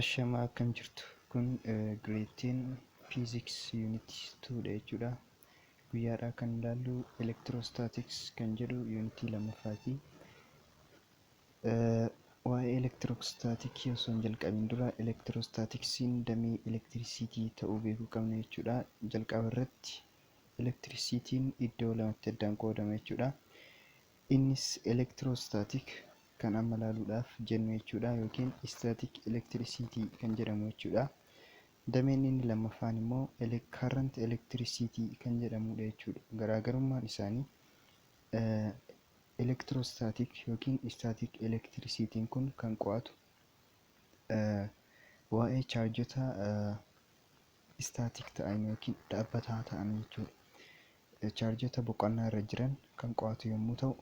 Ashamaa, akkam jirtu? Kun grade 10 physics unit 2 dha jechuudha. Guyyaadhaa kan ilaallu electrostatics kan jedhu yuunitii lammaffaati. Waa'ee electrostaticii osoo hin jalqabin dura electrostaticsiin damee elektirisiitii ta'uu beekuu qabna jechuudha. Jalqaba irratti elektirisiitiin iddoo lamatti addaan qoodama jechuudha. Innis electrostatic kan amma ilaaluudhaaf jennu jechuudha, yookiin static electricity kan jedhamu jechuudha. Dameen inni lammaffaan immoo current electricity kan jedhamudha jechuudha. Garaagarummaan isaanii electrostatic yookiin static electricity'n kun kan qo'atu waa'ee chaarjota static ta'an yookiin dhaabbataa ta'an jechuudha. Chaarjota boqonnaa irra jiran kan qo'atu yommuu ta'u,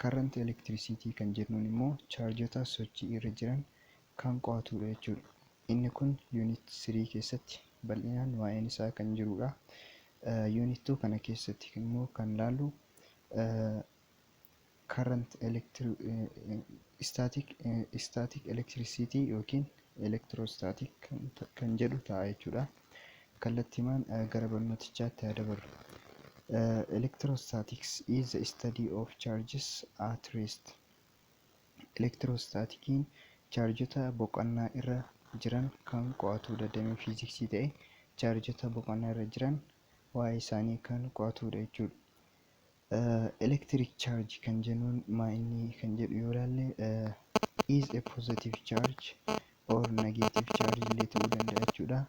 current electricity kan jennuun immoo chaarjota sochii irra jiran kan qo'atudha jechuudha. Inni kun unit 3 keessatti bal'inaan waa'een isaa kan jirudha. Unit 2 kana keessatti immoo kan laallu current static electricity yookiin electrostatic kan jedhu ta'a jechuudha. Kallattiimaan gara barnootichaatti haa dabarru. Electrostatics is the study of charges at rest. Electrostaticiin chaarjota boqonnaa irra jiran kan qo'atudha. Damee fiiziksii ta'e chaarjota boqonnaa irra jiran waa'ee isaanii kan qo'atudha jechuudha. Electric charge kan jennuun maa inni kan jedhu yoo ilaalle, is a positive charge or negative charge illee ta'uu danda'a jechuudha.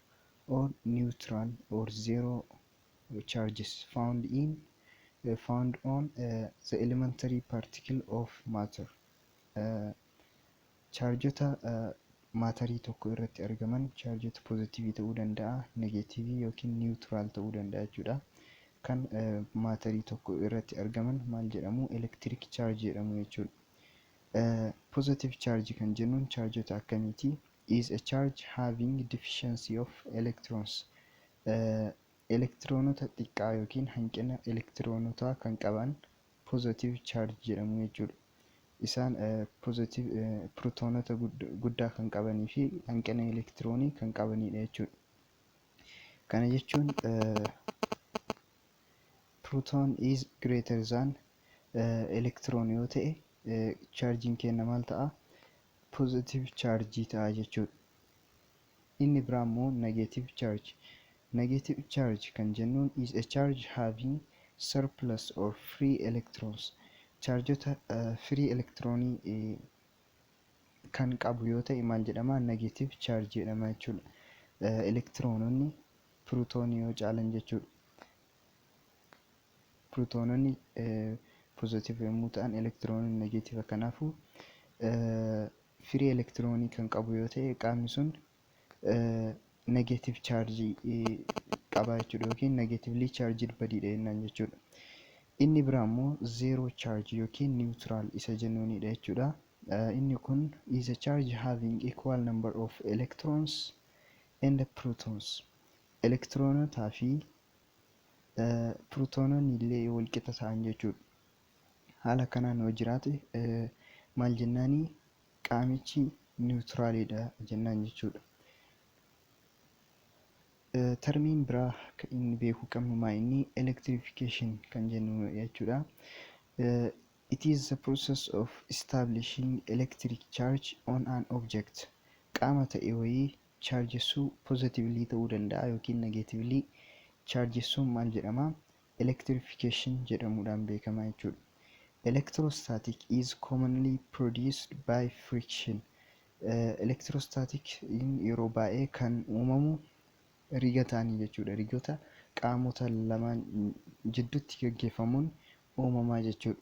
Or neutral or zero charges found on the elementary particle of matter. Chaarjota maatarii tokko irratti argaman chaarjota poozitiivii ta'uu danda'a, negeetiivii yookiin neutral ta'uu danda'a jechuudha. Kan maatarii tokko irratti argaman maal jedhamu? Electric charge jedhamu jechuudha. Positive charge kan jennuun chaarjota akkamiiti? Is a charge having deficiency of electrons. Elektiroonota xiqqaa yookiin hanqina elektiroonotaa kan qaban positive charge jedhamu jechuudha. Isaan positive pirootoonota guddaa kan qabanii fi hanqina elektiroonii kan qabanidha jechuudha. Kana jechuun proton is greater than electron yoo ta'e, chaarjiin keenya maal ta'a? Positive charge ta'a jechuudha. Inni biraa immoo negative charge. Negative charge kan jennuun is a charge having surplus or free electrons. Chaarjota free elektiroonii kan qabu yoo ta'e maal jedhama? Negative charge jedhama jechuudha. Elektiroononni pirootoonii yoo caalan jechuudha. Pirootoononni positive yommuu ta'an, elektiroononni negative. Kanaafuu free elektiroonii kan qabu yoo ta'e, qaamni sun negative charge qaba jechuudha, yookiin negatively charged bodyidha jennaan jechuudha. Inni biraa immoo zero charge yookiin neutral isa jennuunidha jechuudha. Inni kun is a charge having equal number of electrons and protons. Elektiroonotaa fi pirootoononni illee walqixa ta'an jechuudha. Haala kanaan yoo jiraate maal jennaanii? Qaamichi neutralidha jennaan jechuudha. Termiin biraa kan inni beekuu qabnu maa inni electrification kan jennu jechuudha. It is the process of establishing electric charge on an object. Qaama ta'e wayii chaarjessuu, positively ta'uu danda'a yookiin negatively chaarjessuun maal jedhama? Electrification jedhamuudhaan beekama jechuudha. Electrostatic is commonly produced by friction. Electrostatic yeroo baay'ee kan uumamu rigataanii jechuudha. Rigata qaamota lamaan jidduutti gaggeeffamuun uumamaa jechuudha.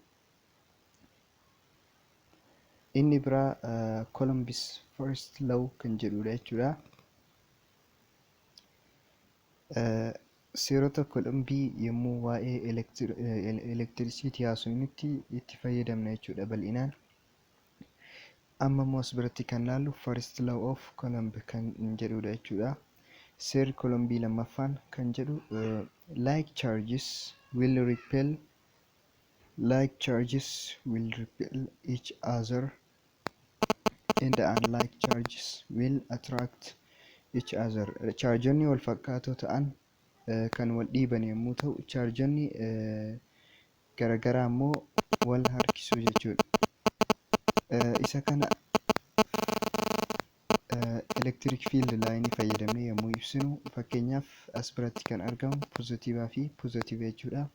Inni biraa Coulomb's first law kan jedhudha jechuudha. Seerota Kolombii yommuu waa'ee elektirisiitii haasofnutti itti fayyadamna jechuudha bal'inaan. Amma immoo as biratti kan laallu first law of Coulomb kan jedhudha jechuudha. Seerri Kolombii lammaffaan kan jedhu like charges will repel, like charges will repel each other. And unlike charges will attract each other. Chaarjonni wal fakkaatoo ta'an kan wal dhiiban yommuu ta'u, chaarjonni garagaraa immoo wal harkisu jechuudha. Isa kana electric field line fayyadamnee yommuu ibsinu, fakkeenyaaf as biratti kan argamu pozitiivaa fi pozitiiva jechuudha.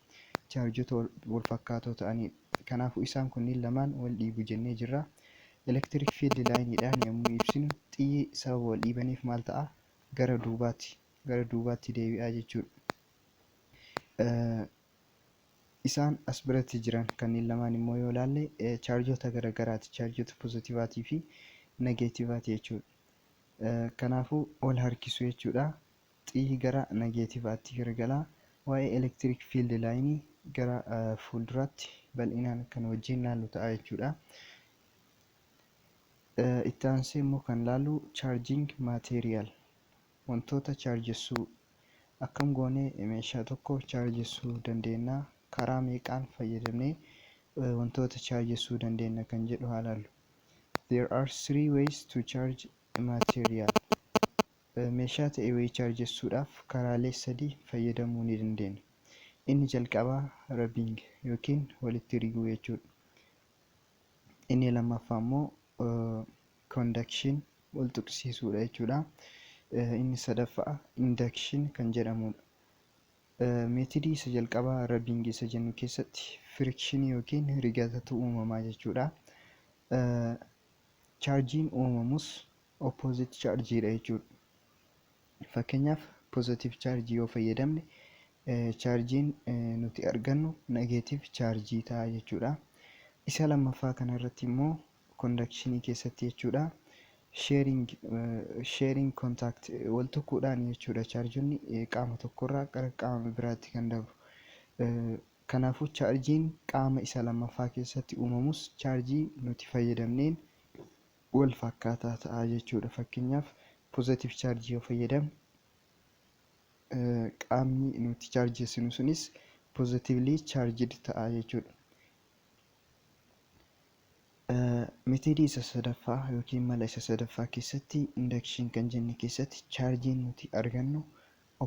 Chaarjota wal fakkaatoo ta'anidha. Kanaafuu isaan kunniin lamaan wal dhiibu jennee jirra. Electric field lineidhaan yommuu ibsinu, xiyyi sababa wal dhiibaniif maal ta'a? Gara duubaatti deebi'aa jechuudha. Isaan as biratti jiran kanneen lamaan immoo yoo ilaalle, chaarjota garagaraati. Chaarjota pozitiivaatii fi negeetiivaati jechuudha. Kanaafuu wal harkisu jechuudha. Xiyyi gara negeetiivaatti garagalaa. Waa'ee electric field line gara fuulduraatti bal'inaan kan wajjin ilaallu ta'a jechuudha. Itti aansee immoo kan ilaallu charging material, wantoota chaarjessuu. Akkam goonee meeshaa tokko chaarjessuu dandeenya? Karaa meeqaan fayyadamnee wantoota chaarjessuu dandeenya kan jedhu haa ilaallu. There are three ways to charge a material. Meeshaa ta'e wayii chaarjessuudhaaf karaalee sadii fayyadamuu ni dandeenya. Inni jalqabaa rubbing yookiin walitti riguu jechuudha. Inni lammaffaa immoo conduction, wal tuqsiisuudha jechuudha. Inni sadaffaa induction kan jedhamudha. Methodii isa jalqabaa rubbing isa jennu keessatti frictionii yookiin rigatatu uumamaa jechuudha. Chaarjiin uumamus opposite chaarjiidha jechuudha. Fakkeenyaaf, positive chaarjii yoo fayyadamne, chaarjiin nuti argannu negative chaarjii ta'a jechuudha. Isa lammaffaa kanarratti immoo conductionii keessatti jechuudha. Sharing contact, wal tuquudhaan jechuudha, chaarjonni qaama tokkorraa gara qaama biraatti kan dabru. Kanaafuu chaarjiin qaama isa lammaffaa keessatti uumamus chaarjii nuti fayyadamneen wal fakkaataa ta'a jechuudha. Fakkeenyaaf, positive chaarjii yoo fayyadamne, qaamni nuti chaarjessinu sunis positively charged ta'a jechuudha. Methodii isa sadaffaa yookiin mala isa sadaffaa keessatti, induction kan jenne keessatti, chaarjiin nuti argannu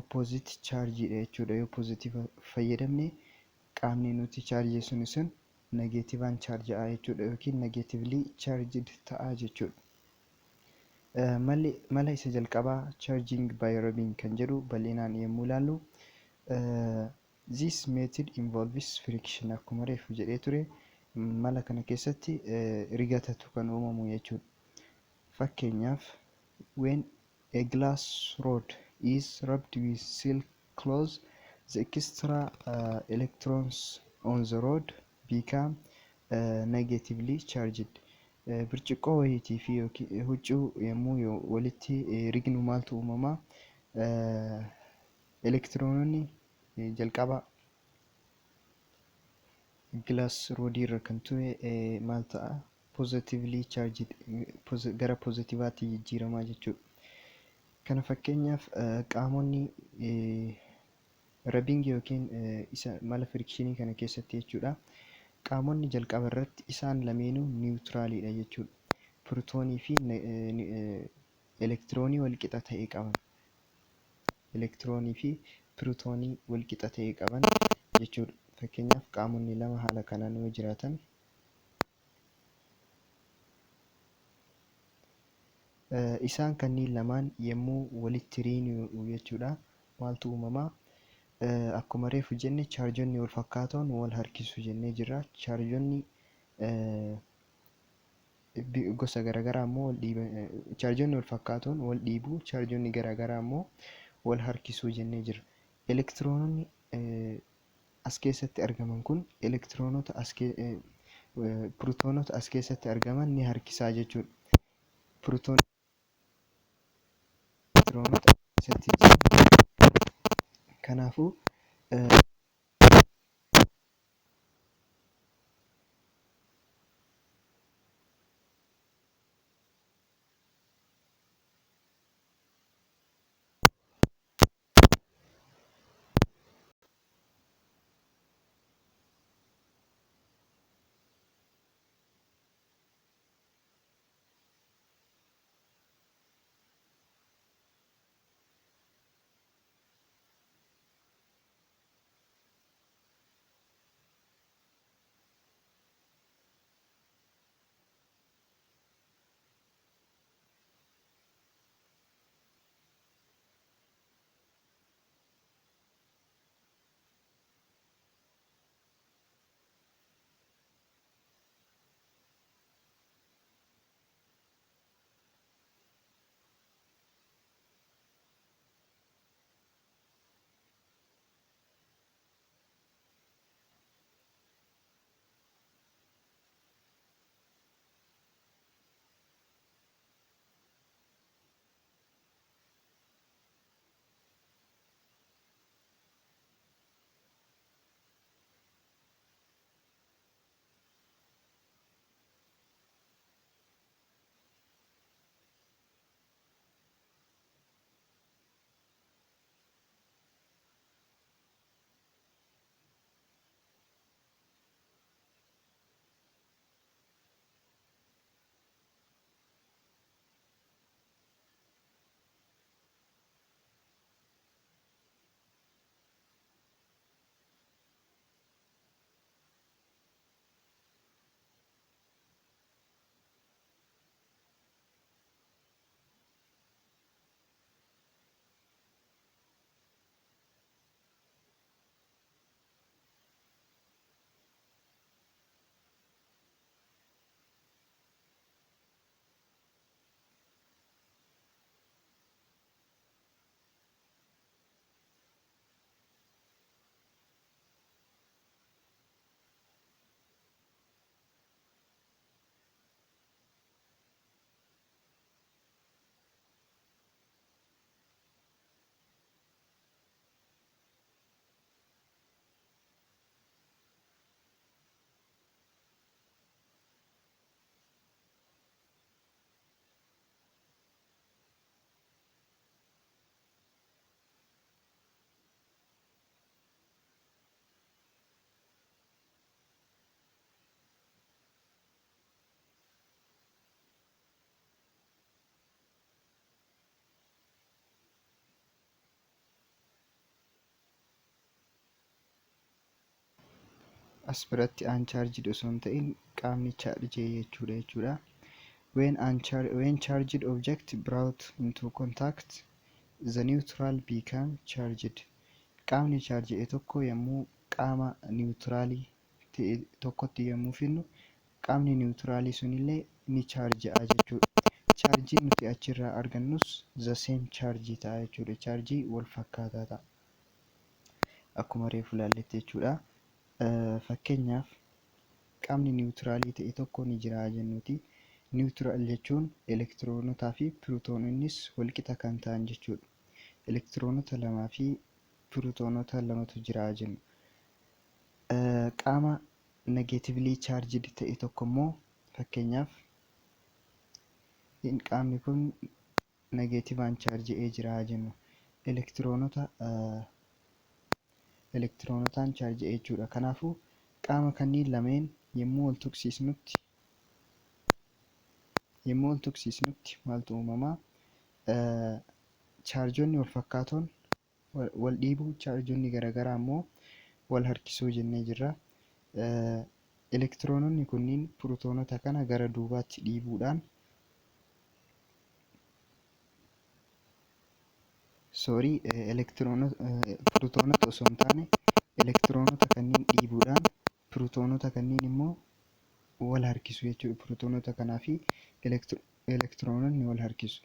opposite chaarjiidha jechuudha. Yoo positive fayyadamne, qaamni nuti chaarjessinu sun negeetivaan chaarja'a jechuudha yookiin negatively charged ta'a jechuudha. Malli mala isa jalqabaa charging by rubbing kan jedhu bal'inaan yommuu ilaallu, this method involves friction. Akkuma reefu jedhee ture, mala kana keessatti rigatatu kan uumamu jechuudha. Fakkeenyaaf, when a glass rod is rubbed with silk cloth, the extra electrons on the rod become negatively charged. Birciqqoo wayiitii fi huccuu yommuu walitti rignu maaltu uumamaa? Elektiroononni jalqaba glass rodii irra kan ture maal ta'a? Positively charged, gara pozitivaatti jijjiiramaa jechuudha. Kana fakkeenyaaf qaamonni rubbing yookiin isa mala frictionii kana keessatti jechuudha. Qaamonni jalqaba irratti isaan lameenuu neutraliidha jechuudha. Pirootoonii fi elektiroonii walqixa ta'e qaban. Elektiroonii fi pirootoonii walqixa ta'e qaban jechuudha. Fakkeenyaaf, qaamonni lama haala kanaan yoo jiraatan, isaan kanneen lamaan yommuu walitti riinu jechuudha. Maaltu uumamaa? Akkuma reefu jenne, chaarjonni wal fakkaatoon wal harkisu jennee jirra. Chaarjonni gosa garaagaraa immoo wal dhiiba. Chaarjonni wal fakkaatoon wal dhiibu, chaarjonni garaagaraa immoo wal harkisuu jennee jirra. Elektiroononni as keessatti argaman kun elektiroonota as pirootoonota as keessatti argaman ni harkisaa jechuudha. Pirootoonota keessatti jiran. Kanaafuu As biratti uncharged osoo hin ta'in qaamni chaarjee jechuudha. When charged object brought into contact, the neutral become charged. Qaamni chaarji'e tokko yommuu qaama niwutiraalii ta'e tokkotti yommuu fidnu, qaamni niwutiraalii sunillee ni chaarja'a jechuudha. Chaarjiin nuti achirraa argannus the same charge ta'a jechuudha. Chaarjii wal fakkaataa ta'a. Akkuma reefu ilaalletti jechuudha. Fakkeenyaaf, qaamni niwutiraalii ta'e tokko ni jira jennuuti. Neutral jechuun elektiroonotaa fi pirootoononnis walqixa kan ta'an jechuudha. Elektiroonota lamaa fi pirootoonota lamatu jira jennu. Qaama negatively charged ta'e tokko immoo, fakkeenyaaf, qaamni kun negeetivaan chaarji'ee jira jennu. Elektiroonotaan chaarji'ee jechuudha. Kanaafuu qaama kanneen lameen yommuu wal tuqsiisnutti maaltu uumamaa? Chaarjonni wal fakkaatoon wal dhiibuu, chaarjonni garaagaraa immoo wal harkisuu jennee jirra. Elektiroononni kunniin pirootoonota kana gara duubaatti dhiibuudhaan, sorry, elektiroonota, pirootoonota osoo hin taane elektiroonota kanneen dhiibuudhaan pirootoonota kanneen immoo wal harkisu jechuudha. Pirootoonota kanaa fi elektiroononni wal harkisu.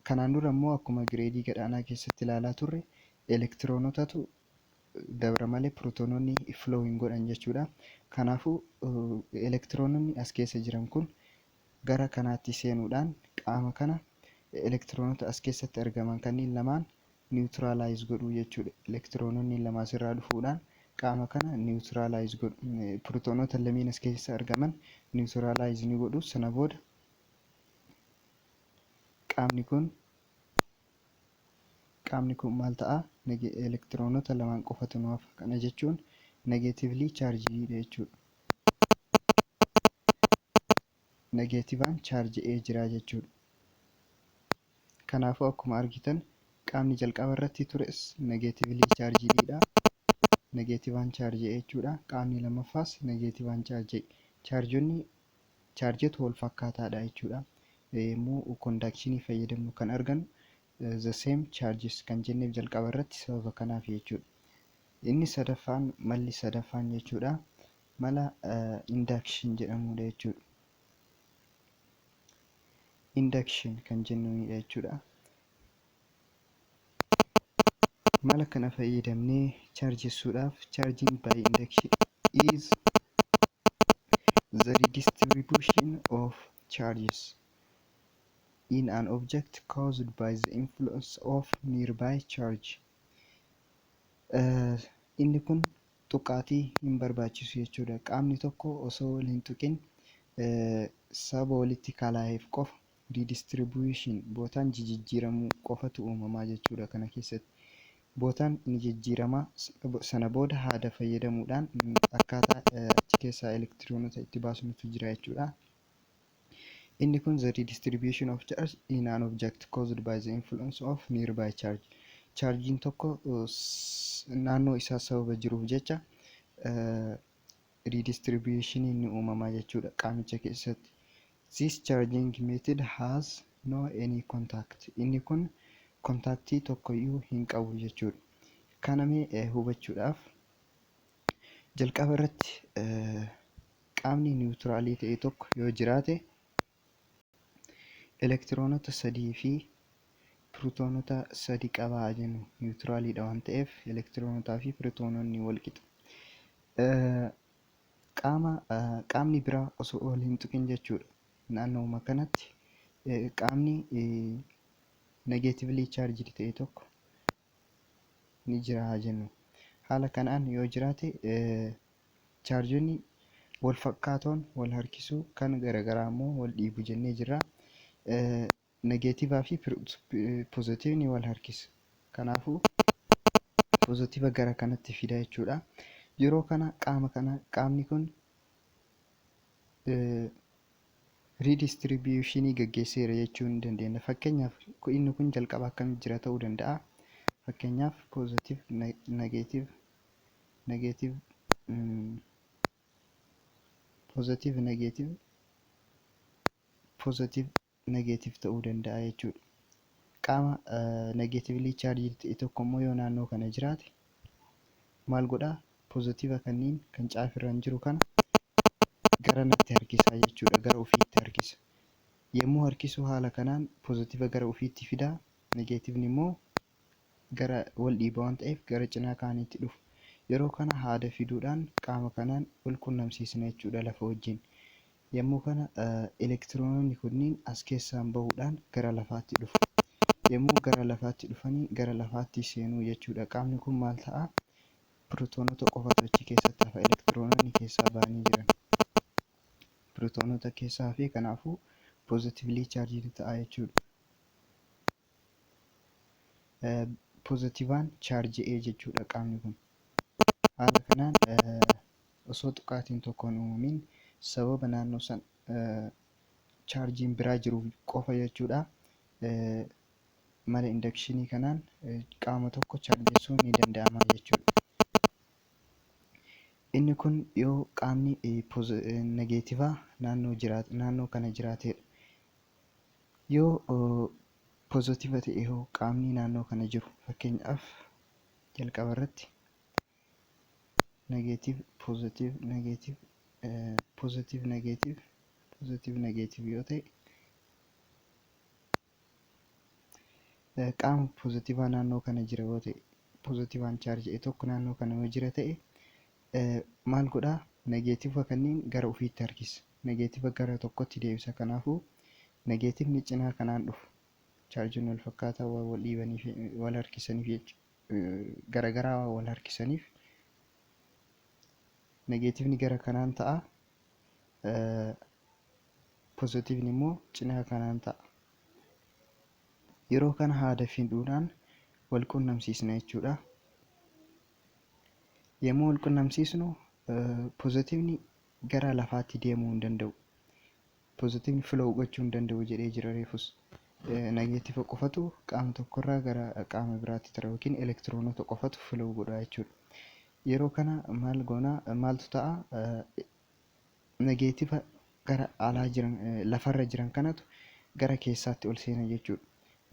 Kanaan dura immoo akkuma gireedii gadaanaa keessatti ilaalaa turre, elektiroonotatu dabra malee pirootoononni flow hin godhan jechuudha. Kanaafuu elektiroononni as keessa jiran kun gara kanaatti seenuudhaan qaama kana, elektiroonota as keessatti argaman kanneen lamaan neutralize godhuu jechuudha. Elektiroononni lama asirraa dhufuudhaan qaama kana neutralize godhu. Pirootoonota lameen as keessa argaman neutralize ni godhu. Sana booda qaamni kun maal ta'a? Elektiroonota lamaan qofatu nu hafa. Kana jechuun negatively chaarjii jechuudha. Negeetivaan chaarji'ee jira jechuudha. Kanaafuu akkuma argitan qaamni jalqaba irratti tures negatively chaarjiidha. Negeetivaan chaarji'e jechuudha. Qaamni lammaffaas negeetivaan chaarji'e. Chaarjonni chaarjota wal fakkaataadha jechuudha. Yommuu conductionii fayyadamnu kan argannu the same charges kan jenneef jalqaba irratti sababa kanaaf jechuudha. Inni sadaffaan, malli sadaffaan jechuudha, mala induction jedhamudha jechuudha. Induction kan jennuunidha jechuudha. Mala kana fayyadamnee chaarjessuudhaaf, charging by induction is the redistribution of charges in an object caused by the influence of nearby charge. Inni kun tuqaatii hin barbaachisu jechuudha. Qaamni tokko osoo wal hin tuqin sababa walitti kalaa'eef qofa redistribution, bootaan jijjiiramuu qofatu uumamaa jechuudha kana keessatti. Bootaan ni jijjiiramaa, sana booda haada fayyadamuudhaan akkaataa achi keessaa elektiroonota itti baasnutu jira jechuudha. Inni kun the redistribution of charge in an object caused by the influence of nearby charge. Chaarjiin tokko naannoo isaa sababa jiruuf jecha redistribution ni uumamaa jechuudha qaamicha keessatti. This charging method has no any contact. Inni kun kontaaktii tokkoyyuu hin qabu jechuudha. Kana mee hubachuudhaaf jalqaba irratti qaamni niwutiraalii ta'e tokko yoo jiraate, elektiroonota sadii fi pirootoonota sadi qabaa jennu. Niwutiraaliidha waan ta'eef elektiroonotaa fi pirootoononni wal qixa. Qaama qaamni biraa osoo wal hin tuqin jechuudha. Naannooma kanatti qaamni negatively charged ta'e tokko ni jira haa jennu. Haala kanaan yoo jiraate, chaarjonni wal fakkaatoon wal harkisuu, kan garaagaraa immoo wal dhiibu jennee jirra. Negeetivaa fi poozitiivni wal harkisa. Kanaafuu poozitiiva gara kanatti fida jechuudha. Yeroo kana qaama kana qaamni kun redistributionii gaggeesseera jechuu ni dandeenya. Fakkeenyaaf, inni kun jalqaba akkamitti jira ta'uu danda'a. Fakkeenyaaf, positive, negative, negative, Positive, negative, positive, negative ta'uu danda'a jechuudha. Qaama negatively charged ta'e tokko immoo yoo naannoo kana jiraate maal godhaa? Positive kanneen kan caafirraan jiru kana gara natti harkisaa jechuudha. Gara ofiitti harkisa. Yommuu harkisu haala kanaan positive gara ofiitti fidaa, negativeni immoo gara wal dhiiba waan ta'eef gara cinaa kaaniitti dhufu. Yeroo kana haada fiduudhaan qaama kanaan wal qunnamsiisna jechuudha lafa wajjin. Yommuu kana elektiroononni kunniin as keessaan bahuudhaan gara lafaatti dhufu. Yommuu gara lafaatti dhufanii gara lafaatti seenuu jechuudha. Qaamni kun maal ta'a? Pirootoonota qofatu achi keessatti hafa, elektiroononni keessaa ba'anii jiran. Pirootoonota keessaa hafee, kanaafuu positively charged ta'a jechuudha. Pozitiivaan chaarji'ee jechuudha qaamni kun. Haala kanaan osoo tuqaatiin tokko hin uumamin, sababa naannoo san chaarjiin biraa jiruuf qofa jechuudha. Mala inductionii kanaan qaama tokko chaarjessuun ni danda'ama jechuudha. Inni kun yoo qaamni negeetivaa naannoo jiraate, naannoo kana jiraatedha. Yoo pozitiiva ta'e hoo, qaamni naannoo kana jiru, fakkeenyaaf jalqaba irratti negative, positive, negative, positive, negative, positive, negative yoo ta'e, qaama pozitiivaa naannoo kana jira yoo ta'e, pozitiivaan chaarji'e tokko naannoo kana yoo jira ta'e maal godhaa? Negeetiiva kanneen gara ofiitti harkisa. Negeetiiva gara tokkotti deebisa. Kanaafuu negeetiivni cinaa kanaan dhufu, chaarjiin wal fakkaataa waan wal dhiibaniif, wal harkisaniif, garagaraa waan wal harkisaniif, negeetiivni gara kanaan ta'a. Pozitiivni immoo cinaa kanaan ta'a. Yeroo kana haada fiduudhaan wal qunnamsiisna jechuudha. Yommuu wal qunnamsiisnu pozitiivni gara lafaatti deemuu hin danda'u. Pozitiivni flow gochuu hin danda'u jedhee jira reefus. Negeetiiva qofatu qaama tokkorraa gara qaama biraatti tara yookiin elektiroonota qofatu flow godha jechuudha. Yeroo kana maal goona? Maaltu ta'a? Negeetiiva gara alaa jiran, lafarra jiran kanatu gara keessaatti ol seena jechuudha.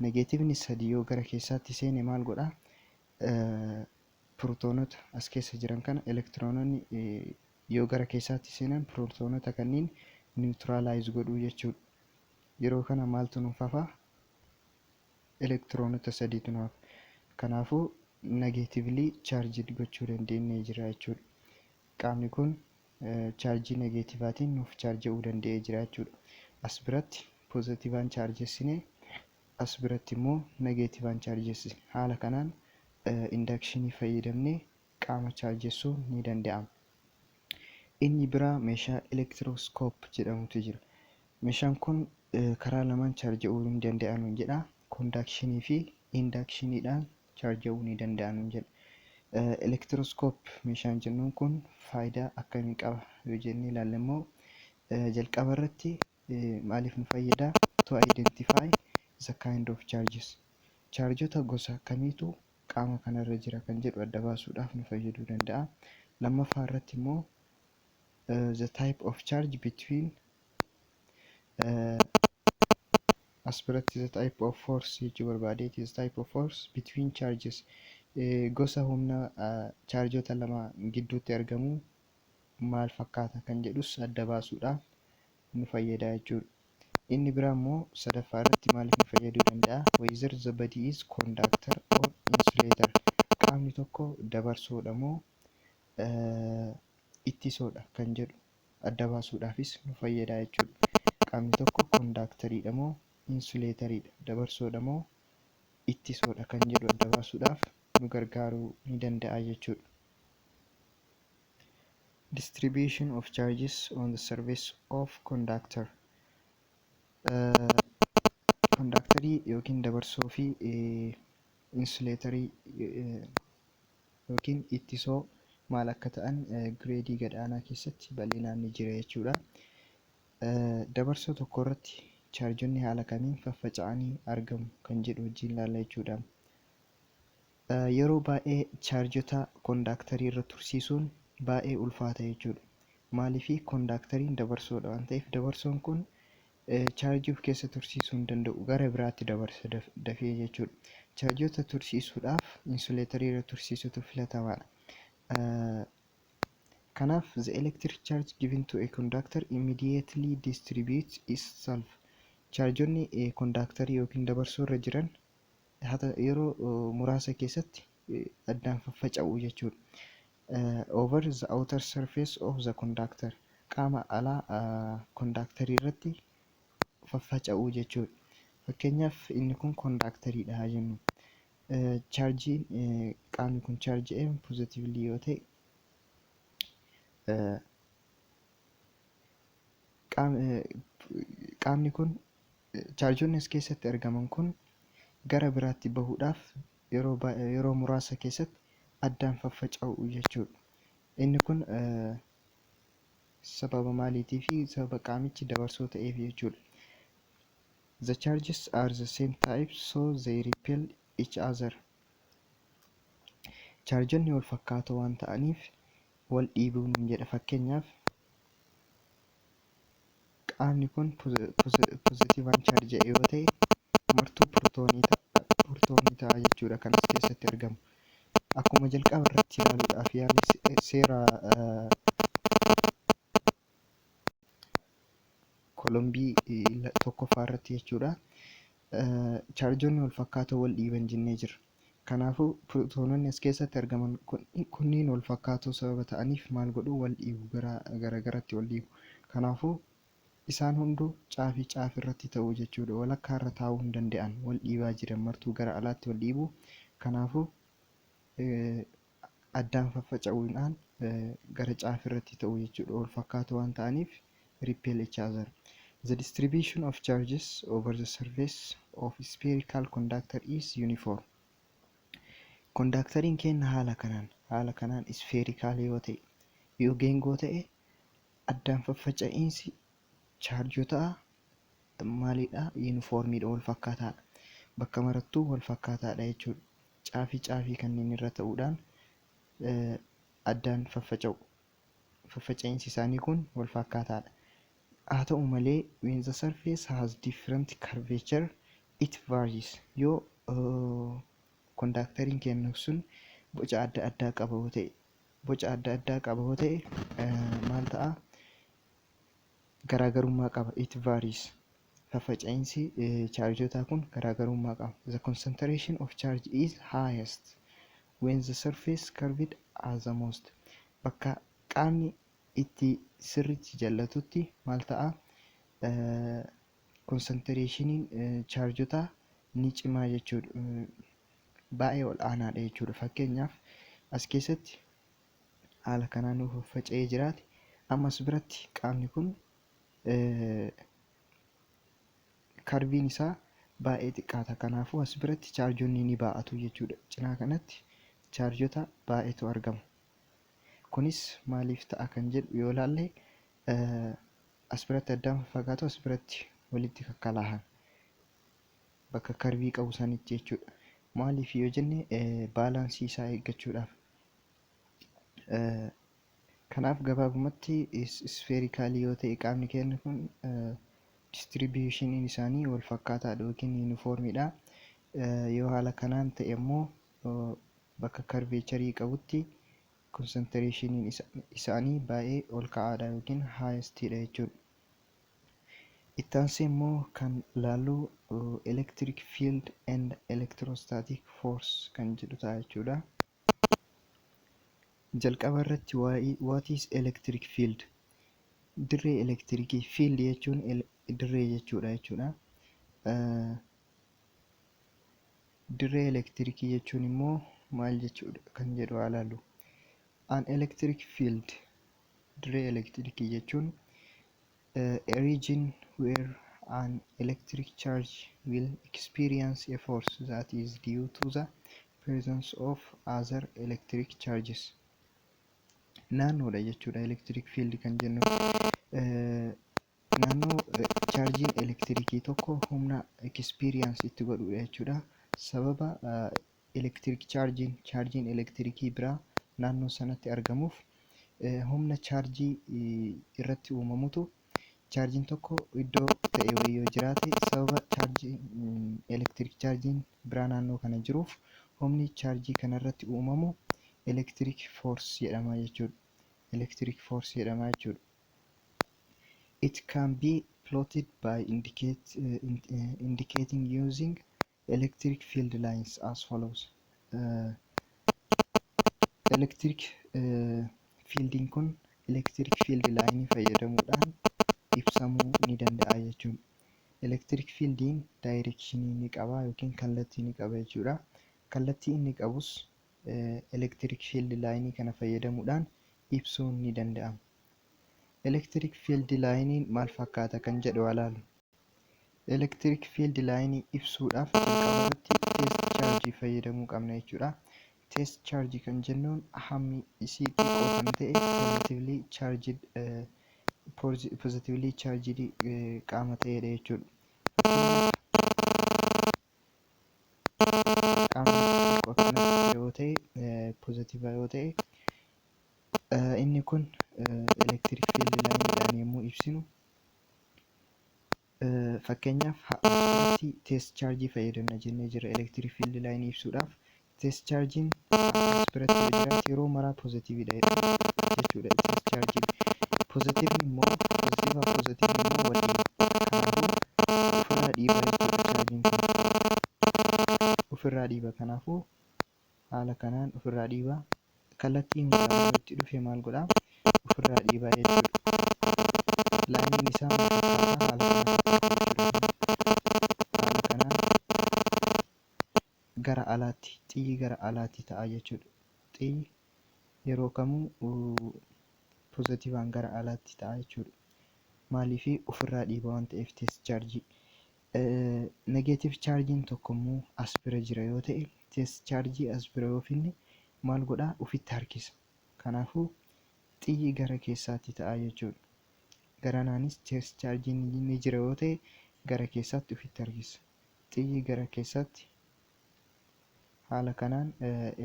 Negeetiivni sadi yoo gara keessaatti seene maal godhaa? Pirootoonota as keessa jiran kana, elektiroononni yoo gara keessaatti seenan pirootoonota kanneen neutralize godhuu jechuudha. Yeroo kana maaltu nuuf hafa? Elektiroonota sadiitu nuuf hafa. Kanaafuu negatively charged gochuu dandeenyee jira jechuudha. Qaamni kun chaarjii negeetiivaatiin nuuf chaarja'uu danda'ee jira jechuudha. As biratti pozitiivaan chaarjessinee, as biratti immoo negeetiivaan chaarjessine. Haala kanaan inductionii fayyadamnee qaama chaarjessuun ni danda'ama. Inni biraa meeshaa electroscope jedhamutu jira. Meeshaan kun karaa lamaan chaarja'uu ni danda'a nuun jedha. Conductionii fi inductioniidhaan chaarja'uu ni danda'a nuun jedha. Electroscope meeshaan jennuun kun faayidaa akkamii qaba yoo jennee ilaalle immoo, jalqaba irratti maaliif nu fayyada? To identify the kind of charges. Chaarjota gosa kamiitu qaama kanarra jira kan jedhu adda baasuudhaaf nu fayyaduu danda'a. Lammaffaa irratti immoo the type of charge between, as biratti the type of force jechuu barbaadeeti, the type of force between charges, gosa humna chaarjota lama gidduutti argamu maal fakkaata kan jedhus adda baasuudhaaf nu fayyada jechuudha. Inni biraa immoo sadaffaa irratti maaliif nu fayyaduu danda'a? Whether the body is conductor or insulator. Qaamni tokko dabarsoodha moo ittisoodha kan jedhu adda baasuudhaafis nu fayyada jechuudha. Qaamni tokko conductoriidha moo insulatoriidha, dabarsoodha moo ittisoodha kan jedhu adda baasuudhaaf nu gargaaruu ni danda'a jechuudha. Distribution of charges on the surface of conductor. Conductorii yookiin dabarsoo fi insulatorii yookiin ittisoo maal akka ta'an gireedii gad-aanaa keessatti bal'inaan ni jira jechuudha. Dabarsoo tokko irratti chaarjonni haala kamiin faffaca'anii argamu kan jedhu wajjin ilaalla jechuudha. Yeroo baay'ee chaarjota conductorii irra tursiisuun Baay'ee ulfaata jechuudha. Maaliifii? Conductoriin dabarsoodha waan ta'eef, dabarsoon kun chaarjii of keessa tursiisuu hin danda'u, gara biraatti dabarsa dafee jechuudha. Chaarjoota tursiisuudhaaf insulatorii irra tursiisutu filatamaadha. Kanaaf the electric charge given to a conductor immediately distributes itself. Chaarjonni conductorii yookiin dabarsoo irra jiran yeroo muraasa keessatti addaan faffaca'u jechuudha. Over the outer surface of the conductor, qaama alaa conductorii irratti faffaca'u jechuudha. Fakkeenyaaf, inni kun conductoriidha haa jennu. Chaarjiin qaamni kun chaarji'een positively yoo ta'e, qaamni kun, chaarjonni as keessatti argaman kun gara biraatti bahuudhaaf yeroo muraasa keessatti addaan faffaca'u jechuudha. Inni kun sababa maaliitii fi sababa qaamichi dabarsoo ta'eef jechuudha. The charges are the same type, so they repel each other. Chaarjonni wal fakkaatoo waan ta'aniif wal dhiibuu nuun jedha. Fakkeenyaaf, qaamni kun positivaan chaarja'e yoo ta'e, martuu pirootoonii ta'a jechuudha kan as keessatti argamu. Akkuma jalqaba irratti ilaaluudhaaf yaale, seera Coulombii tokkoffaa irratti jechuudha. Chaarjonni wal fakkaatoo wal dhiiban jennee jirra. Kanaafuu pirootoononni as keessatti argaman kunniin wal fakkaatoo sababa ta'aniif maal godhu? Wal dhiibu, gara garatti wal dhiibu. Kanaafuu isaan hunduu caafii caafii irratti ta'u jechuudha. Walakkaa irra taa'uu hin danda'an, wal dhiibaa jiran, martuu gara alaatti wal dhiibu. Kanaafuu addaan faffaca'uudhaan gara caafii irratti ta'u jechuudha. Wal fakkaatoo waan ta'aniif repel each other. The distribution of charges over the surface of spherical conductor is uniform. Conductoriin keenya haala kanaan spherical yoo ta'e, yoo geengoo ta'e, addaan faffaca'iinsi chaarjotaa maalidha? Uniformiidha, wal fakkaataadha. Bakka marattuu wal fakkaataadha jechuudha. Caafii caafii kanneen irra ta'uudhaan addaan faffaca'u. Faffaca'iinsi isaanii kun wal fakkaataadha. Haa ta'u malee, when the surface has different curvature, it varies. Yoo conductoriin keenya sun boca adda addaa qaba yoo ta'e, maal ta'a? Garaagarummaa qaba. It varies. Faffaca'iinsi chaarjotaa kun garaagarummaa qaba. The concentration of charge is highest when the surface curved as the most. Bakka qaamni itti sirriitti jallatutti maal ta'a? Concentrationiin chaarjotaa ni cimaa jechuudha. Baay'ee ol aanaadha jechuudha. Fakkeenyaaf, as keessatti haala kanaan nuuf faffaca'ee jiraate, ammas biratti qaamni kun curviin isaa baay'ee xiqqaata. Kanaafuu as biratti chaarjonni ni baa'atu jechuudha. Cinaa kanatti chaarjota baay'eetu argama. Kunis maaliif ta'a kan jedhu yoo ilaalle, as biratti addaan faffagaatu, as biratti walitti kakkalaahan bakka curvii qabu sanitti jechuudha. Maaliif yoo jenne, balanceii isaa eeggachuudhaaf. Kanaaf gabaabumatti sphericalii yoo ta'e qaamni keenya kun, distributioniin isaanii wal fakkaataadha yookiin uniformiidha. Yoo haala kanaan ta'e immoo, bakka curvatureii qabutti concentrationiin isaanii baay'ee ol ka'aadha yookiin highestiidha jechuudha. Itti aansee immoo kan laallu electric field and electrostatic force kan jedhu ta'a jechuudha. Jalqaba irratti, what is electric field? Dirree elektirikii, field jechuun dirree jechuudha. Dirree elektirikii jechuun immoo maal jechuudha kan jedhu haa ilaallu. An electric field, dirree elektirikii jechuun, a region where an electric charge will experience a force that is due to the presence of other electric charges. Naannoodha jechuudha electric field kan jennu. Naannoo chaarjiin elektirikii tokko humna experience itti godhudha jechuudha. Sababa electric chargiin, chaarjiin elektirikii biraa naannoo sanatti argamuuf Humna chaarjii irratti uumamutu, chaarjiin tokko iddoo ta'e wayii yoo jiraate, sababa chaarjii electric chaarjiin biraa naannoo kana jiruuf humni chaarjii kanarratti uumamu electric force jedhama jechuudha. Electric force jedhama jechuudha. It can be plotted by indicating using electric field lines as follows. Electric fieldiin kun electric field line fayyadamuudhaan ibsamuu ni danda'a jechuudha. Electric fieldiin directionii ni qaba yookiin kallattii ni qaba jechuudha. Kallattii inni qabus electric field line kana fayyadamuudhaan ibsuun ni danda'ama. Electric field line maal fakkaata kan jedhu haa ilaallu. Electric field line ibsuudhaaf jalqaba irratti test charge fayyadamuu qabna jechuudha. Test charge kan jennuun hammi isii xiqqoo kan ta'e positively charged qaama ta'edha jechuudha. Fakkeenyaaf, qaamni tokko akkanatti yoo ta'e, positive yoo ta'e, inni kun electric field lineidhaan yommuu ibsinu, fakkeenyaaf asirratti test charge fayyadamna jennee jira. Electric field line ibsuudhaaf test chargein as biratti yoo jiraate yeroo maraa positivedha jechuudha. Test charge positiveni immoo positive positiveni immoo wal dhiiba. Kanaafuu ofirraa dhiiba jechuudha. Chaarjiin kun ofirraa dhiiba. Kanaafuu haala kanaan ofirraa dhiiba. Kallattii hundaan yoo itti dhufe maal godhaa? Ofirraa dhiibaa jechuudha. Lineiin isaa maal fakkaata? Haala kana fakkaata jechuudha. Haala kanaan gara alaatti, xiyyi gara alaatti ta'a jechuudha. Xiyyi yeroo kamuu positiveaan gara alaatti ta'a jechuudha. Maaliifii? Ofirraa dhiiba waan ta'eef test chaarjii. Negative chaarjiin tokko immoo as bira jira yoo ta'e, test chaarjii as bira yoo finne maal godhaa? Ofitti harkisa. Kanaafuu xiyyi gara keessaatti ta'a jechuudha. Garanaanis test chaarjiin ni jira yoo ta'e gara keessaatti ofitti harkisa. Xiyyi gara keessaatti. Haala kanaan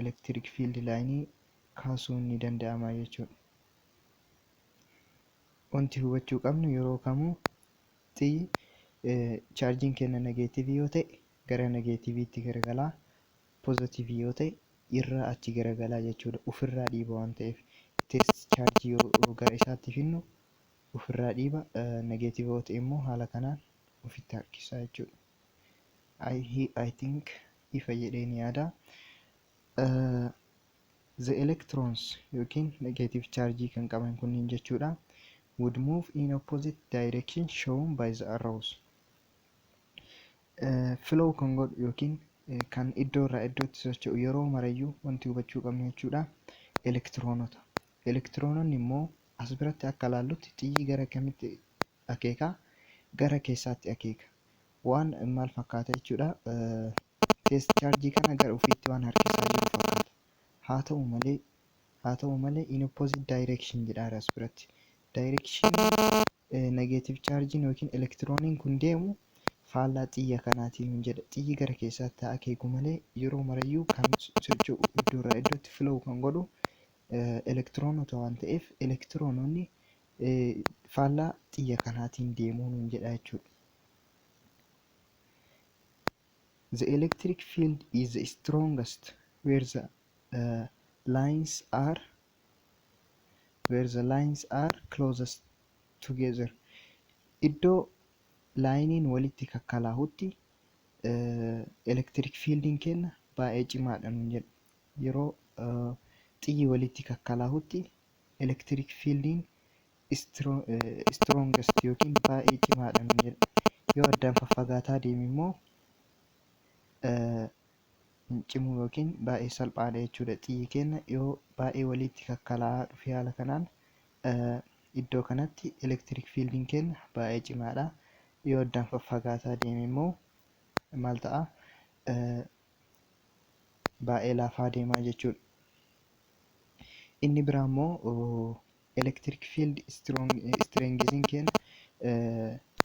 electric field lineii kaasuun ni danda'ama jechuudha. Wanti hubachuu qabnu, yeroo kamuu xiyyi chaarjiin keenya negativeii yoo ta'e gara negativeiitti garagalaa, positiveii yoo ta'e irraa achi garagalaa jechuudha. Ofirraa dhiiba waan ta'eef test chaarjii yoo gara isaatti finnu ofirraa dhiiba, negative yoo ta'e immoo haala kanaan ofitti harkisa jechuudha. I think ifa jedheen yaada. The electrons yookiin negative charge kan qaban kunniin jechuudha, would move in opposite direction shown by the arrows. Flow kan godhu yookiin kan iddoo irraa iddootti socho'u yeroo marayyuu wanti hubachuu qabnu jechuudha, elektiroonota. Elektiroononni immoo as biratti akka ilaallutti xiyyi gara kamitti akeeka? Gara keessaatti akeeka. Waan maal fakkaata jechuudha? Test chaarjii kana gara ofiitti waan harkisaa jiru fakkaata. Haa ta'u malee in opposite direction jedha as biratti. Direction negative chaarjiin yookiin elektirooniin kun deemu faallaa xiyya kanaatiin jedha. Xiyyi gara keessaatti haa akeeku malee yeroo marayyuu kan socho'u, iddoo irraa iddootti flow kan godhu elektiroonota waan ta'eef elektiroononni faallaa xiyya kanaatiin deemuu nuun jedha jechuudha. The electric field is the strongest where the lines are closest together. Iddoo lineiin walitti kakkalaa'utti electric fieldiin keenya baay'ee cimaadha nuun jedha. Yeroo xiyyi walitti kakkalaa'utti electric fieldiin strongest yookiin baay'ee cimaadha nuun jedha. Yoo addaan faffagaataa deeme immoo hin cimu yookiin baay'ee salphaadha jechuudha. Xiyyi keenya yoo baay'ee walitti kakkalaa'aa dhufe haala kanaan iddoo kanatti electric fieldiin keenya baay'ee cimaadha. Yoo addaan faffagaataa deeme immoo maal ta'a? Baay'ee laafaa deemaa jechuudha. Inni biraa immoo electric field strengthiin keenya,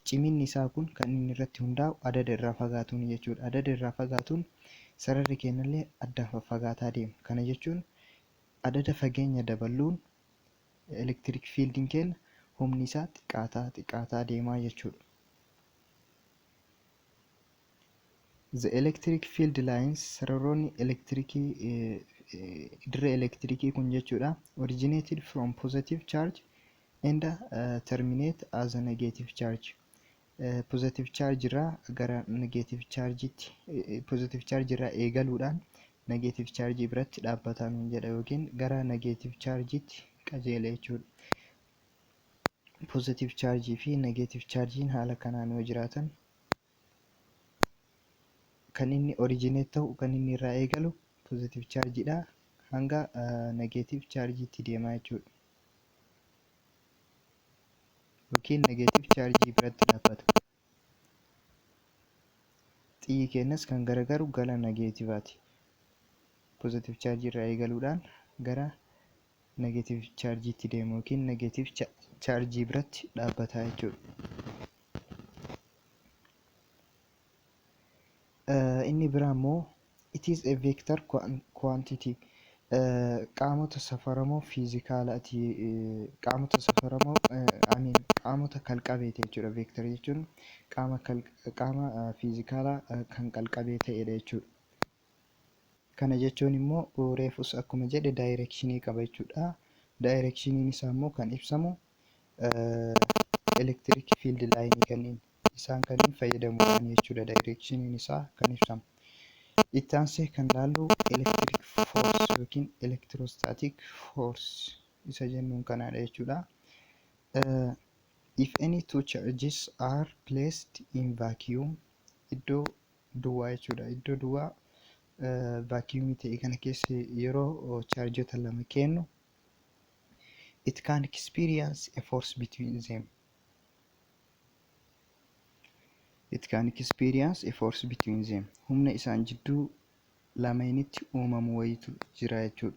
ciminni isaa kun kan inni irratti hundaa'u adada irraa fagaatuun jechuudha. Adada irraa fagaatuun sararri keenyallee addaan faffagaataa deema. Kana jechuun adada fageenya dabaluun Electric fieldiin keenya humni isaa xiqqaataa xiqqaataa deemaa jechuudha. The electric field lines, sararoonni elektirikii, dirree elektirikii kun jechuudha, originated from positive charge and terminate as a negative charge. Positive charge irraa gara negative charge'itti, positive charge irraa eegaluudhaan negative charge biratti dhaabbataa nuun jedha yookiin gara negative charge'itti qajeela jechuudha. Positive charge fi negative charge'n haala kanaan yoo jiraatan, kan inni originate ta'u, kan inni irraa eegalu positive charge'dha, hanga negative charge'itti deemaa jechuudha. Yookiin negative charge biratti dhaabbata. Xiyyi keenyas kan garagaru gara negativeaati. Positive charge irraa eegaluudhaan gara negative charge'itti deema yookiin negative charge biratti dhaabbata jechuudha. Inni biraa immoo it is a vector quantity, qaamota safaramoo fiizikaalaati, qaamota safaramoo, I mean, qaamota kalqabeeti jechuudha. Vector jechuun qaama fiizikaalaa kan qalqabee ta'edha jechuudha. Kana jechuun immoo reefus akkuma jedhe directionii qaba jechuudha. Directioniin isaa immoo kan ibsamu electric field line kanneen isaan kanneen fayyadamuudhaan jechuudha, directioniin isaa kan ibsamu. Itti aansee kan laallu electric force yookiin electrostatic force isa jennuun kanaadha jechuudha. If any two charges are placed in vacuum, iddoo duwwaa jechuudha. Iddoo duwwaa vacuumii ta'e kana keessa yeroo chaarjota lama kennu, it can experience a force between them. It can experience a force between them. Humna isaan jidduu lameenitti uumamu wayitu jira jechuudha.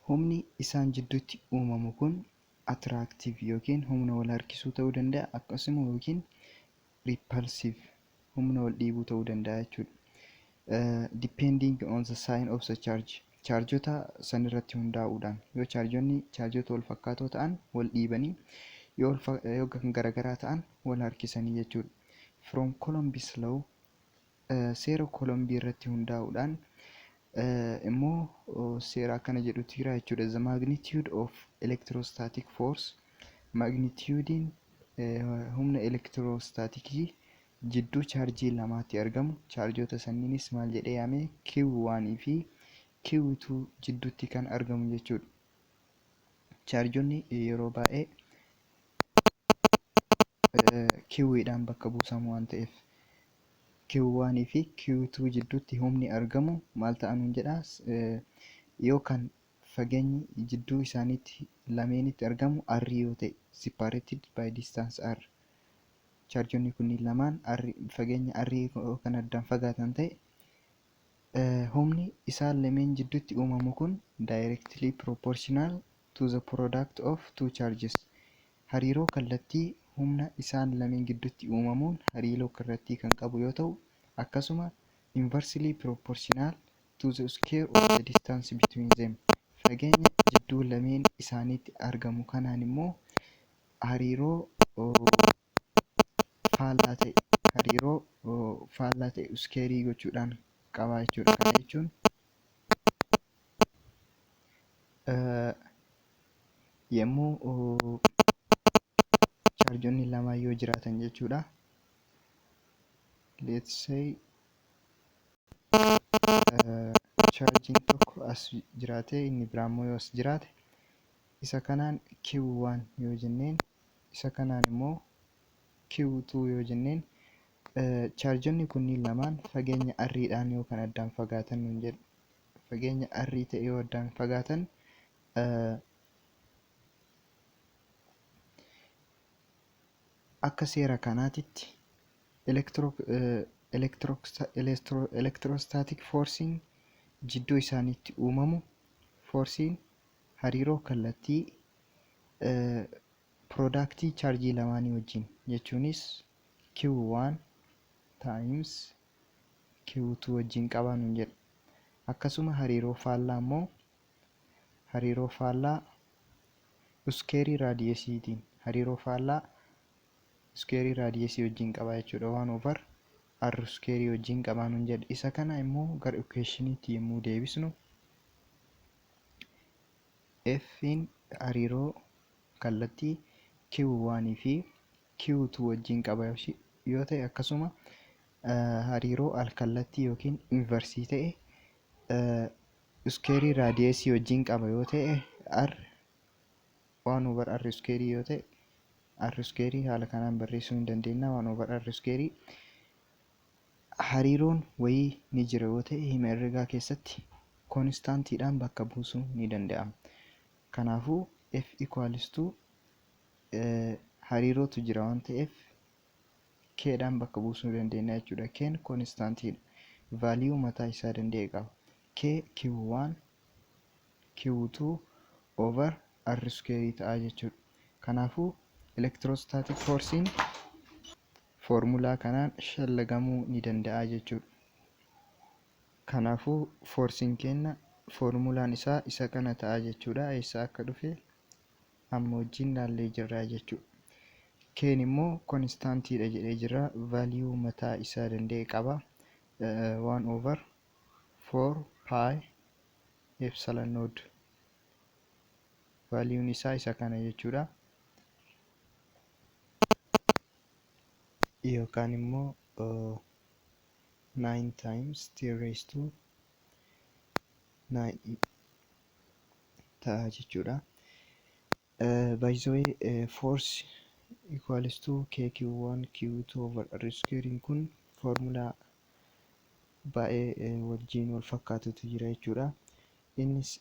Humni isaan jidduutti uumamu kun attractive yookiin humna wal harkisuu ta'uu danda'a, akkasuma yookiin repulsive, humna wal dhiibuu ta'uu danda'a jechuudha. Depending on the sign of the charge. Chaarjota san irratti hundaa'uudhaan, yoo chaarjonni chaarjota wal fakkaatoo ta'an wal dhiibanii, yoo kan garaagaraa ta'an wal harkisanii jechuudha. From Coulomb's law, seera Coulombii irratti hundaa'uudhaan immoo seera akkana jedhutu jira jechuudha. The magnitude of electrostatic force, magnitudein humna electrostaticii jidduu chaarjii lamaatti argamu, chaarjota sanniinis maal jedhee yaame? Q1 fi Q2 jidduutti kan argamu jechuudha. Chaarjonni yeroo baay'ee Q'dhaan bakka buusamu waan ta'eef, Q1 fi Q2 jidduutti humni argamu maal ta'a nuun jedha? Yoo kan fageenyi jidduu isaaniitti lameenitti argamu R yoo ta'e, separated by distance R, chaarjonni kunniin lamaan R, fageenya R kan addaan fagaatan ta'e, humni isaan lameen jidduutti uumamu kun directly proportional to the product of two charges, hariiroo kallattii humna isaan lameen gidduutti uumamuun hariiroo kallattii kan qabu yoo ta'u, akkasuma inversely proportional to the square of the distance between them, fageenya jidduu lameen isaaniitti argamu kanaan immoo hariiroo faallaa ta'e, hariiroo faallaa ta'e squareii gochuudhaan qaba jechuudha. Kana jechuun yommuu chaarjonni lama yoo jiraatan jechuudha. Let's say chaarjiin tokko as jiraate, inni biraa immoo yoo as jiraate, isa kanaan Q1 yoo jenneen, isa kanaan immoo Q2 yoo jenneen, chaarjonni kunniin lamaan fageenya R'dhaan yoo kan addaan fagaatan nuun jedhu. Fageenya R ta'e yoo addaan fagaatan, akka seera kanaatitti electrostatic forcein jidduu isaaniitti uumamu, forcein hariiroo kallattii productii chaarjii lamaanii wajjin, jechuunis Q1 times Q2 wajjin qabaa nuun jedha. Akkasuma hariiroo faallaa immoo, hariiroo faallaa square radiusiitiin hariiroo faallaa square radiusii wajjin qaba jechuudha. 1 over r square wajjin qabaa nuun jedhe. Isa kana immoo gara equationiitti yommuu deebisnu, F'n hariiroo kallattii Q1 fi Q2 wajjin qaba yoo ta'e, akkasuma hariiroo al-kallattii yookiin inversii ta'e square radiusii wajjin qaba yoo ta'e, r 1 over r square yoo ta'e, r square haala kanaan barreessuu hin dandeenya. 1 over r square hariiroon wayii ni jira yoo ta'e, hima herregaa keessatti constantiidhaan bakka buusuu ni danda'ama. Kanaafuu F equals to hariirootu jira waan ta'eef Kdhaan bakka buusuu dandeenya jechuudha. K'n constantiidha. Value mataa isaa danda'e qaba. K Q1 Q2 over R square ta'a jechuudha. Kanaafuu electrostatic forcein foormulaa kanaan shallagamuu ni danda'a jechuudha. Kanaafuu forcein keenya foormulaan isaa isa kana ta'a jechuudha. Eessaa akka dhufe amma wajjin laallee jirra jechuudha. K'n immoo constantiidha jedhee jira. Value mataa isaa danda'e qaba. 1 over 4 pi epsilon naught. Valueun isaa isa kana jechuudha. Yookaan immoo 9 times 10 raised to 9 ta'a jechuudha. By the way, force equals to KQ1 Q2 over R square kun foormulaa baay'ee wajjin wal fakkaatutu jira jechuudha. Innis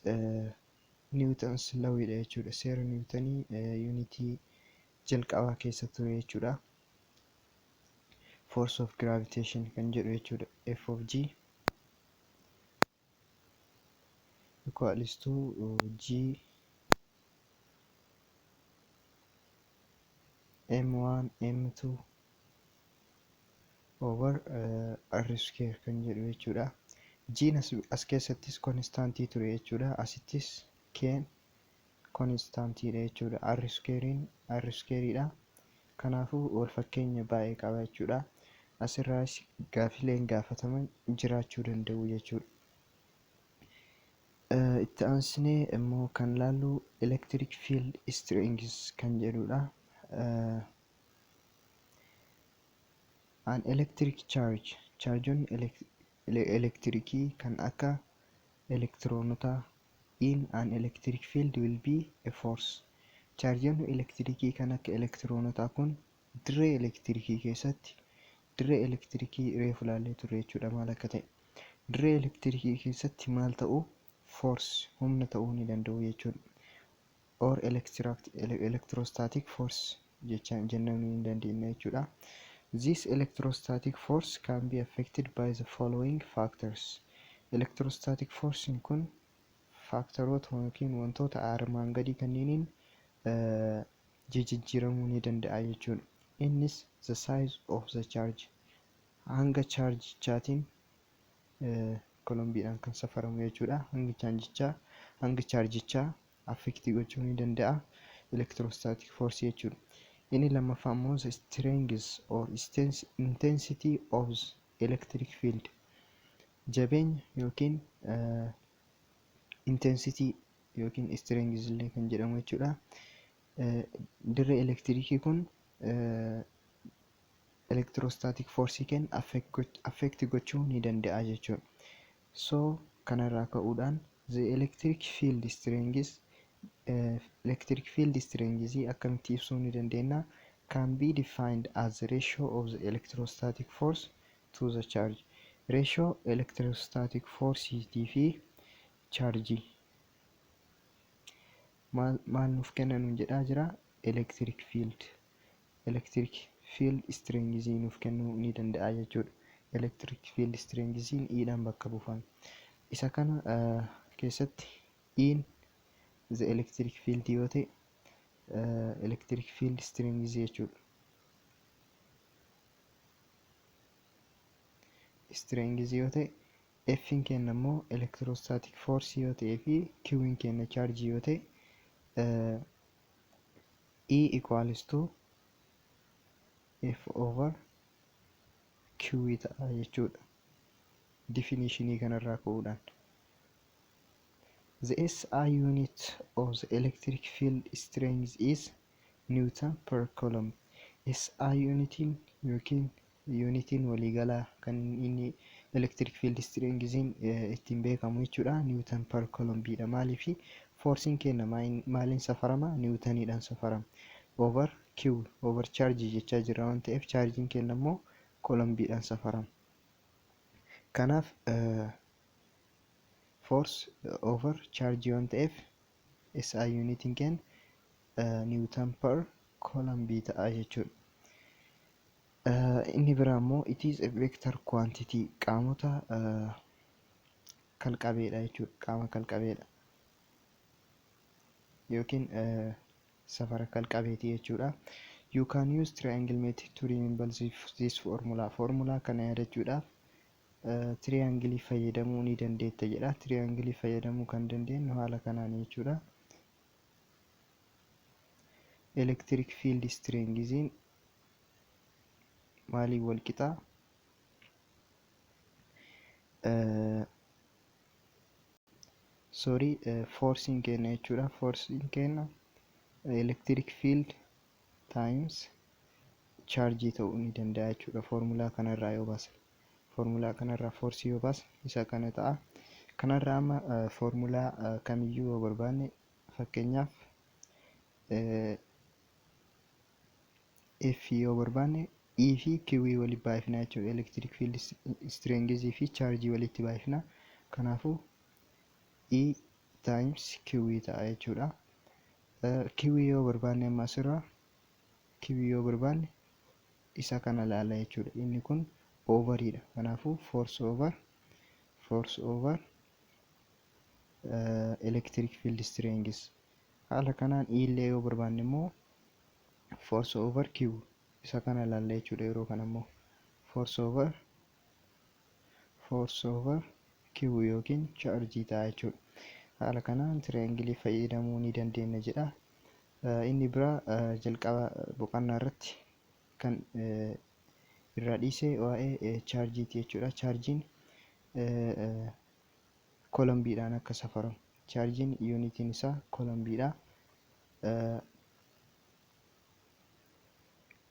Newton's lawidha jechuudha. Seera Newtonii unitii jalqabaa keessa ture jechuudha. Force of gravitation kan jedhu jechuudha. F of G equals to G M1 M2 over R square kan jedhu jechuudha. G'n as keessattis constantii ture jechuudha. Asittis K'n constantiidha jechuudha. R squarein R squareidha. Kanaafuu wal fakkeenya baay'ee qaba jechuudha. Asirraas gaafileen gaafataman jiraachuu danda'u jechuudha. Itti aansinee immoo kan laallu electric field strength kan jedhudha. An electric charge, chaarjonni elektirikii kan akka elektiroonotaa in an electric field will be a force. Chaarjonni elektirikii kan akka elektiroonotaa kun dirree elektirikii keessatti, dirree elektirikii reefu laallee turre jechuudha maal akka ta'e. Dirree elektirikii keessatti maal ta'u? Force, humna ta'uu ni danda'u jechuudha. Or electrostatic force jechaan jennuu ni dandeenya jechuudha. This electrostatic force can be affected by the following factors. Electrostatic force kun factoroota yookiin wantoota armaan gadii kanneeniin jijjiiramuu ni danda'a jechuudha. Innis the size of the charge, hanga chaarjichaatiin, kolombiidhaan kan safaramu jechuudha. Hangi chaarjichaa affect gochuu ni danda'a electrostatic force jechuudha. Inni lammaffaa immoo the strength or intensity of electric field, jabeenya yookiin intensity yookiin strength illee kan jedhamu jechuudha. Dirree elektirikii kun electrostatic force kenna affect gochuu ni danda'a jechuudha. So kanarraa ka'uudhaan the electric field strength, electric field strength akkamitti ibsuu ni dandeenya? Can be defined as the ratio of the electrostatic force to the charge. Ratio electrostatic force fi charge maal maal nuuf kenna nuun jedhaa jira? Electric field strength nuuf kennuu ni danda'a jechuudha. Electric field strength E'dhaan bakka buufama. Isa kana keessatti E'n the electric field yoo ta'e, electric field strength jechuudha. Strength yoo ta'e, F'n keenya immoo electrostatic force yoo ta'ee fi Q'n keenya charge yoo ta'e E equals to F over Q ta'a jechuudha. Definitionii kanarraa ka'uudhaan. The SI unit of the electric field strength is Newton per coulomb. SI unitiin yookiin unitiin waliigalaa kan inni electric field strengthiin ittiin beekamu jechuudha, Newton per coulombiidha. Maaliifi? Forceiin keenya maaliin safarama? Newtoniidhaan safarama. Over Q, over charge jechaa jira waan ta'eef, chargeiin keenya immoo coulombiidhaan safarama. Kanaaf force over charge waan ta'eef, SI unitiin keenya Newton per coulombii ta'a jechuudha. Inni biraa immoo it is a vector quantity, qaamota kalqabeedha jechuudha. Qaama kalqabeedha. Yookiin safara kalqabeeti jechuudha. You can use triangle method to remember this formula. Formula kana yaadachuudhaaf triangle fayyadamuu ni dandeetta jedha. Triangle fayyadamuu kan dandeenyu haala kanaan jechuudha. Electric field strengthiin maaliin wal qixaa? Sorry, forceiin keenya jechuudha. Forceiin keenya electric field times charge ta'uu ni danda'a jechuudha. Foormulaa kanarraa yoo baasne. Foormulaa kanarraa forceii yoo baasne isa kana ta'a. Kanarraa amma foormulaa kamiyyuu yoo barbaanne, fakkeenyaaf F yoo barbaanne, E fi Q walitti baay'ifna jechuudha. Electric field strength fi charge walitti baay'ifna. Kanaafuu E times Q ta'a jechuudha. Q yoo barbaanne, amma asirraa Q yoo barbaanne isa kana ilaalla jechuudha. Inni kun overiidha. Kanaafuu force over electric field strength. Haala kanaan E illee yoo barbaanne immoo force over Q isa kana ilaalla jechuudha. Yeroo kana immoo force over Q yookiin charge ta'a jechuudha. Haala kanaan triangleii fayyadamuu ni dandeenya jedha. Inni biraa jalqaba boqonnaa irratti kan irraa dhiise waa'ee chargeiiti jechuudha. Chargeiin coulombiidhaan akka safaramu. Chargeiin unitiin isaa coulombiidha.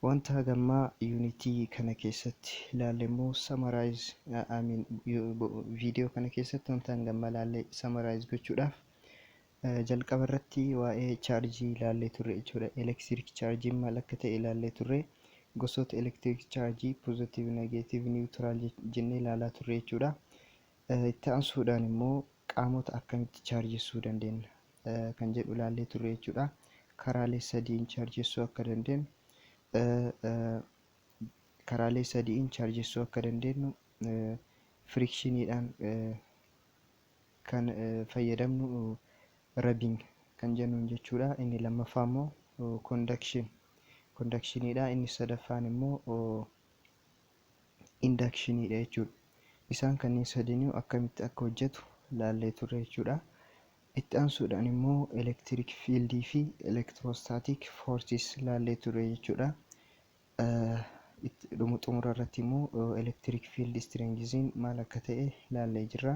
Wanta hagammaa unitii kana keessatti ilaalle immoo summarize, I mean, viidiyoo kana keessatti wanta hangammaa ilaalle summarize gochuudhaaf, jalqaba irratti waa'ee chargeii ilaallee turre jechuudha. Electric chargeiin maal akka ta'e ilaallee turre. Gosoota electric chargeii positive, negative, neutral jennee ilaalaa turre jechuudha. Itti aansuudhaan immoo qaamota akkamitti chaarjessuu dandeenya kan jedhu ilaallee turre jechuudha. Karaalee sadiin chaarjessuu akka dandeenyu, karaalee sadiin chaarjessuu akka dandeenyu, frictioniidhaan kan fayyadamnu rubbing kan jennuun jechuudha. Inni lammaffaa immoo conductioniidha. Inni sadaffaan immoo inductioniidha jechuudha. Isaan kanneen sadanuu akkamitti akka hojjetu ilaallee turre jechuudha. Itti aansuudhaan immoo electric fieldii fi electrostatic forces ilaallee turre jechuudha. Xumura irratti immoo electric field strengthiin maal akka ta'e ilaallee jirra.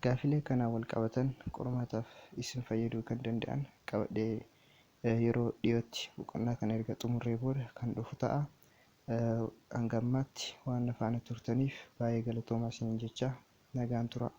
Gaafilee kanaan wal qabatan qormaataaf isin fayyaduu kan danda'an qabadhee yeroo dhiyootti boqonnaa kana erga xumurree booda kan dhufu ta'a. Hanga ammaatti waan na faana turtaniif baay'ee galatoomaa isiniin jecha, nagaan tura.